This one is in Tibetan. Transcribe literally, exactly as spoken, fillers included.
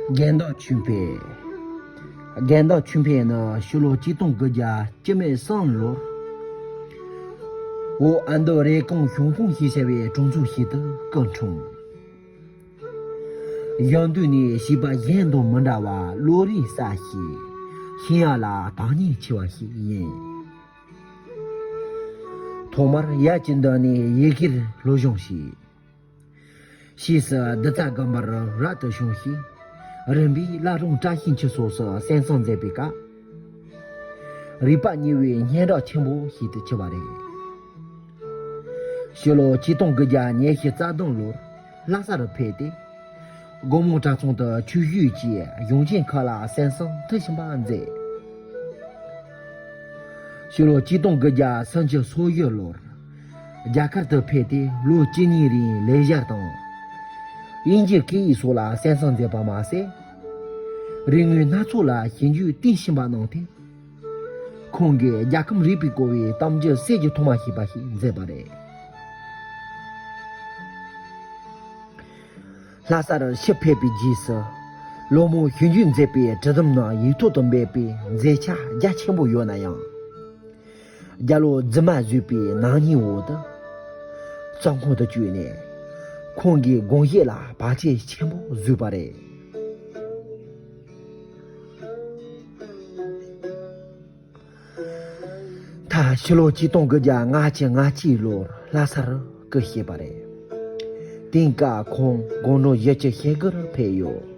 རྒན་བདག་ཆོས་འཕེལ། རྒན་བདག་ཆོས་འཕེལ་ནི་ཕྱི་ལོ་ཆིག་སྟོང་དགུ་བརྒྱ་བཅུ་མེད་གསུམ་ལོར། འོག་ཨ་མདོ་རེབ་གོང་ཞང་ཕུང་ཞེས་བྱ་བའི་གྲོང་ཚོ་ཞིག་ཏུ་སྐུ་འཁྲུངས། གཞོན་དུས་ནས་བྱིས་པ་གཞན་དང་མི་འདྲ་བར་བློ་རིག་གསལ་ཞིང་། ཤེས་ཡོན་ལ་དག་སྣང་ཆེ་བ་ཞིག་ཡིན། ཐོག་མར་ཡབ་ཀྱི་མདུན་ནས་ཡི་གེར་སློབ་སྦྱོང་བྱས། ཕྱིས་སུ་གདུགས་ཚོད་དགོན་པར་རབ་ཏུ་བྱུང་ཞིང་། རིམ་པས་བླ་བྲང་བཀྲ་ཤིས་འཁྱིལ་སོགས་སུ་གསན་བསམ་མཛད་པའི་སྐབས། རིག་པ་གཉིས་པའི་སྙན་གྲགས་ཆེན་པོ་ཞིག་ཏུ་གྱུར་པ་རེད། ཕྱི་ལོ་ཆིག་སྟོང་དགུ་བརྒྱ་ཉི་ཤུ་རྩ་བདུན་ལོར་ལྷ་སར་ཕེབས་ཏེ། སྒོ་མང་གྲྭ་ཚང་དུ་ཆོས་ཞུགས་ཀྱིས་གཞུང་ཆེན་ཁག་ལ་གསན་བསམ་མཐིལ་ཕྱིན་པ་མཛད། ཕྱི་ལོ་ཆིག་སྟོང་དགུ་བརྒྱ་སུམ་ཅུ་སོ་བཞི་ལོར་རྒྱ་གར་དུ་ཕེབས་ཏེ་ལོ་བཅུ་གཉིས་རིང་ལས་སྦྱོང་དང་། དབྱིན་ཇིའི་སྐད་ཡིག་སོགས་ལ་གསན་བསམ་མཛད་པ་མ་ཟད། རིག་དངོས་སྣ་ཚོགས་ལ་ཞིབ་འཇུག་གཏིང་ཕྱིན་པ་གནང་སྟེ། ཁོང་གིས་རྒྱལ་ཁམས་རིག་པའི་བསྐོར་བའི་གཏམ་རྒྱུད་གསེར་གྱི་ཐོག་མ་ཞེས་པ་ཞིག་མཛད་པ་རེད། ལྷ་སར་ཕྱིར་ཕེབས་པའི་རྗེས་སུ། སློབ་མའི་ཞིབ་འཇུག་མཛད་པའི་བྲིས་གཏམ་རྣམས་ཡིག་ཐོག་ཏུ་འབེབས་པའི་མཛད་འཆར་རྒྱ་ཆེན་པོ་ཡོད་ན་ཡང་། རྒྱ་ལོ་རྫུན་མ་བཟོས་པའི་ནག་ཉེས་འོག་ཏུ་བཙོན་ཁང་དུ་བཅུག་ནས། ཁོང་གི་དགོངས་བཞེད་ལ་བར་ཆད་ཆེན་པོ་བཟོས་པ་རེད། མཐར་ཕྱི་ལོ་ཆིག་སྟོང་དགུ་བརྒྱ་ལྔ་བཅུ་ང་གཅིག་ལོར་ལྷ་སར་སྐུ་གཤེགས་པ་རེད། དེང་སྐབས་ཁོང་དགུང་གྲངས་བཞི་བཅུ་ཞེ་དགུར་ཕེབས་ཡོད།